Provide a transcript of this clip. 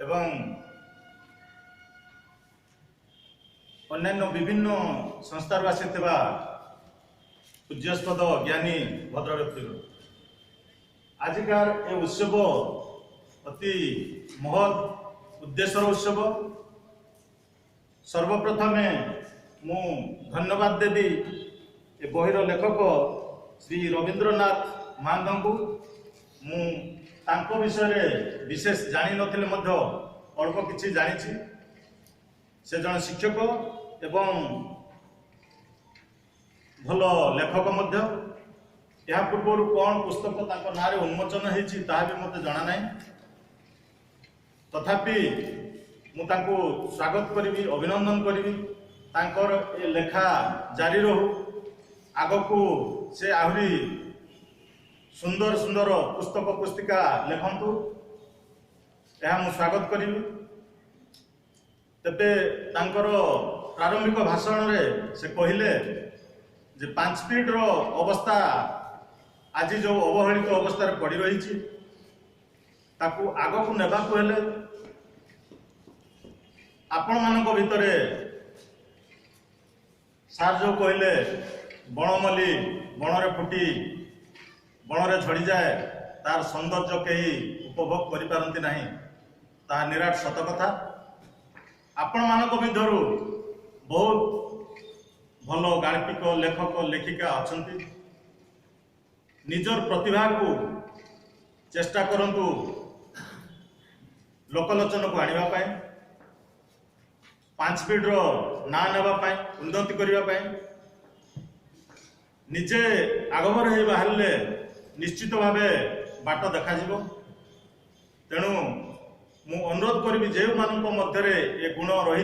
ଏବଂ ଅନ୍ୟାନ୍ୟ ବିଭିନ୍ନ ସଂସ୍ଥାରୁ ଆସିଥିବା ପୂଜ୍ୟାସ୍ପଦ ଜ୍ଞାନୀ ଭଦ୍ର ବ୍ୟକ୍ତିଗଣ, ଆଜିକାର ଏ ଉତ୍ସବ ଅତି ମହତ୍ ଉଦ୍ଦେଶ୍ୟର ଉତ୍ସବ। ସର୍ବପ୍ରଥମେ ମୁଁ ଧନ୍ୟବାଦ ଦେବି ଏ ବହିର ଲେଖକ ଶ୍ରୀ ରବୀନ୍ଦ୍ରନାଥ ମହାନ୍ତଙ୍କୁ। ମୁଁ ତାଙ୍କ ବିଷୟରେ ବିଶେଷ ଜାଣିନଥିଲେ ମଧ୍ୟ ଅଳ୍ପ କିଛି ଜାଣିଛି। ସେ ଜଣେ ଶିକ୍ଷକ ଏବଂ ଭଲ ଲେଖକ ମଧ୍ୟ। ଏହା ପୂର୍ବରୁ କ'ଣ ପୁସ୍ତକ ତାଙ୍କ ନାଁରେ ଉନ୍ମୋଚନ ହେଇଛି, ତାହା ବି ମୋତେ ଜଣା ନାହିଁ। ତଥାପି ମୁଁ ତାଙ୍କୁ ସ୍ୱାଗତ କରିବି, ଅଭିନନ୍ଦନ କରିବି। ତାଙ୍କର ଏ ଲେଖା ଜାରି ରହୁ, ଆଗକୁ ସେ ଆହୁରି ସୁନ୍ଦର ସୁନ୍ଦର ପୁସ୍ତକ ପୁସ୍ତିକା ଲେଖନ୍ତୁ, ଏହା ମୁଁ ସ୍ୱାଗତ କରିବି। ତେବେ ତାଙ୍କର ପ୍ରାରମ୍ଭିକ ଭାଷଣରେ ସେ କହିଲେ ଯେ ପାଞ୍ଚପୀଡ଼ର ଅବସ୍ଥା ଆଜି ଯେଉଁ ଅବହେଳିତ ଅବସ୍ଥାରେ ପଡ଼ି ରହିଛି, ତାକୁ ଆଗକୁ ନେବାକୁ ହେଲେ ଆପଣମାନଙ୍କ ଭିତରେ, ସାର୍ ଯେଉଁ କହିଲେ, ବଣମଲ୍ଲି ବଣରେ ଫୁଟି ବଣରେ ଝଡ଼ିଯାଏ, ତାର ସୌନ୍ଦର୍ଯ୍ୟ କେହି ଉପଭୋଗ କରିପାରନ୍ତି ନାହିଁ, ତାହା ନିରାଟ ସତ କଥା। ଆପଣମାନଙ୍କ ଭିତରୁ ବହୁତ ଭଲ ଗାଳ୍ପିକ, ଲେଖକ, ଲେଖିକା ଅଛନ୍ତି। ନିଜର ପ୍ରତିଭାକୁ ଚେଷ୍ଟା କରନ୍ତୁ ଲୋକଲୋଚନକୁ ଆଣିବା ପାଇଁ, ପାଞ୍ଚପୀଡ଼ର ନାଁ ନେବା ପାଇଁ, ଉନ୍ନତି କରିବା ପାଇଁ। ନିଜେ ଆଗଭର ହେଇ ବାହାରିଲେ ନିଶ୍ଚିତ ଭାବେ ବାଟ ଦେଖାଯିବ। ତେଣୁ ମୁଁ ଅନୁରୋଧ କରିବି, ଯେଉଁମାନଙ୍କ ମଧ୍ୟରେ ଏ ଗୁଣ ରହିଛି